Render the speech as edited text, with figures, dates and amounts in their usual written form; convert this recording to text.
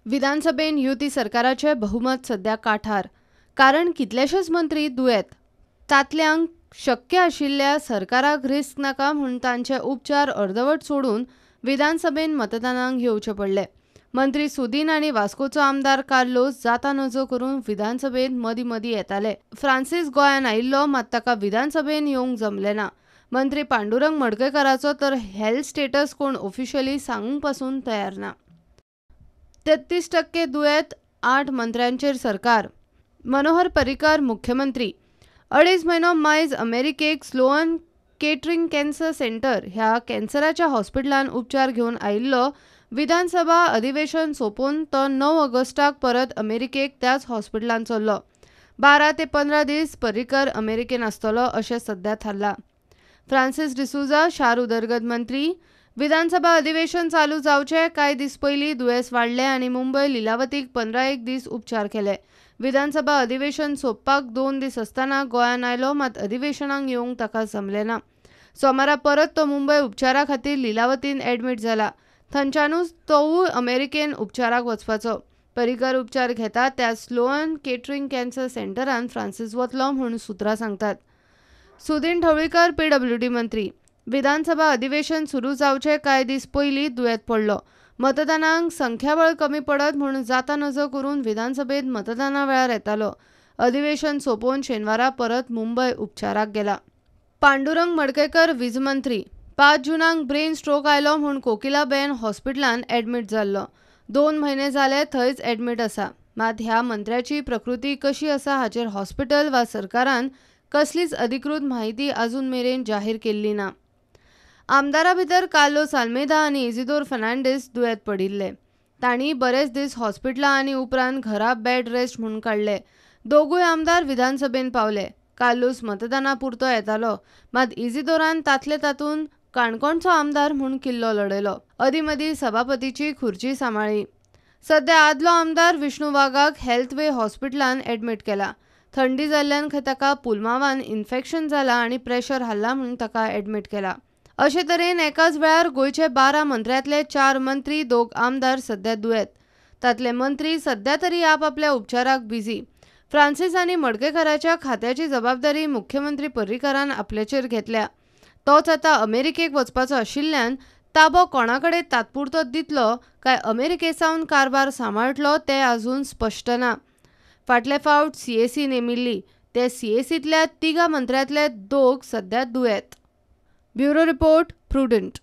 विधानसभेन युती सरकाराचे बहुमत सध्या काठार, कारण कितलेशेच मंत्री दुयेंत. तांतल्यांक शक्य आशिल्ल्या सरकाराक रिस्क नाका म्हूण तांचे उपचार अर्दवट सोडून विधानसभेन मतदानाक येवचे पडले. मंत्री सुदीन आनी वास्कोचो आमदार कार्लोस जाता नजो करून विधानसभेंत मदीं मदीं येताले. फ्रांसीस गोंयांत आयिल्लो, मात ताका विधानसभेन येवंक जमलें ना. मंत्री पांडुरंग मडकयकाराचो तर हेल्थ स्टेटस कोण ऑफिशियली सांगूंक पासून तयार ना. 33% दुयेंत, 8 मंत्र्यांचेर सरकार. मनोहर पर्रीकर मुख्यमंत्री. 2.5 म्हयनो मायज अमेरिकेक स्लोअन केटरिंग कॅन्सर सेंटर ह्या कॅन्सराच्या हॉस्पिटलान उपचार घेवन आयिल्लो. विधानसभा अधिवेशन सोंपोवन तो 9 ऑगस्टाक परत अमेरिकेक त्याच हॉस्पिटलान चल्लो. 12 ते 15 दीस पर्रीकर अमेरिकेन आसतलो अशें सध्या थारलां. फ्रांसीस डिसोझा शार उदरगत मंत्री. विधानसभा अधिवेशन चालू जावचे कांय दीस पयलीं दुयेंस वाडलें आनी मुंबय लिलावतीक 15 दीस उपचार केले. विधानसभा अधिवेशन सोंपपाक 2 दीस आसतना गोंयांत आयलो, मात अधिवेशनाक येवंक ताका जमलें ना. सोमारा परत तो मुंबय उपचारा खातीर लिलावतीन एडमीट जाला. थंयच्यानूच तोवूय अमेरिकेन उपचाराक वचपाचो. पर्रीकर उपचार घेता त्या स्लोअन केटरिंग कॅन्सर सेंटरान फ्रांसीस वतलो म्हूण सुत्रां सांगतात. सुदीन ढवळीकर पीडब्ल्यूडी मंत्री. विधानसभा अधिवेशन सुरू जावचे कांय दीस पयलीं दुयेंत पडलो. मतदानाक संख्याबळ कमी पडत म्हूण जाता नजो करून विधानसभेंत मतदाना वेळार येतालो. अधिवेशन सोंपोवन शेनवारा परत मुंबय उपचाराक गेला. पांडुरंग मडकयकर वीज मंत्री. 5 जुनाक ब्रेन स्ट्रोक आयलो म्हूण कोकिलाबेन हॉस्पिटलान एडमीट जाल्लो. 2 म्हयने जाले थंयच एडमीट आसा. मात ह्या मंत्र्याची प्रकृती कशी आसा हाचेर हॉस्पिटल वा सरकारान कसलीच अधिकृत म्हायती अजून मेरेन जाहीर केल्ली ना. आमदारा भितर कार्लोस आल्मेदा आनी इजिदोर फर्नांडीस दुयेंत पडिल्ले. तांणी बरेच दीस हॉस्पिटलां आनी उपरांत घरा बेड रेस्ट म्हूण काडले. दोगूय आमदार विधानसभेन पावले. कार्लोस मतदाना पुरतो येतालो, मात इजिदोरान तांतले तातूंत काणकोणचो आमदार म्हूण किल्लो लढयलो. अदीं मदीं सभापतीची खुर्ची सांबाळ्ळी. सध्या आदलो आमदार विष्णू वाघाक हेल्थवे हॉस्पिटलान एडमीट केला. थंडी जाल्ल्यान खंय ताका पुलमावान इन्फेक्शन जाला आनी प्रेशर हाडला म्हूण ताका एडमीट केला. अशे तरेन एकाच वेळार गोंयचे 12 मंत्र्यांतले 4 मंत्री, 2 आमदार सध्या दुयेंत. तांतले मंत्री सध्या तरी आपआपल्या उपचाराक बिझी. फ्रांसीस आनी मडकयकाराच्या खात्याची जबाबदारी मुख्यमंत्री पर्रीकारान आपल्याचेर घेतल्या. तोच आतां अमेरिकेक वचपाचो आशिल्ल्यान ताबो कोणाकडे तात्पुरतो दितलो काय अमेरिके सावन कारभार सांबाळटलो तें अजून स्पश्ट ना. फाटले फावट सीएसी नेमिल्ली ते सीएसींतल्या 3 मंत्र्यांतले 2 सध्या दुयेंत. Bureau report, Prudent.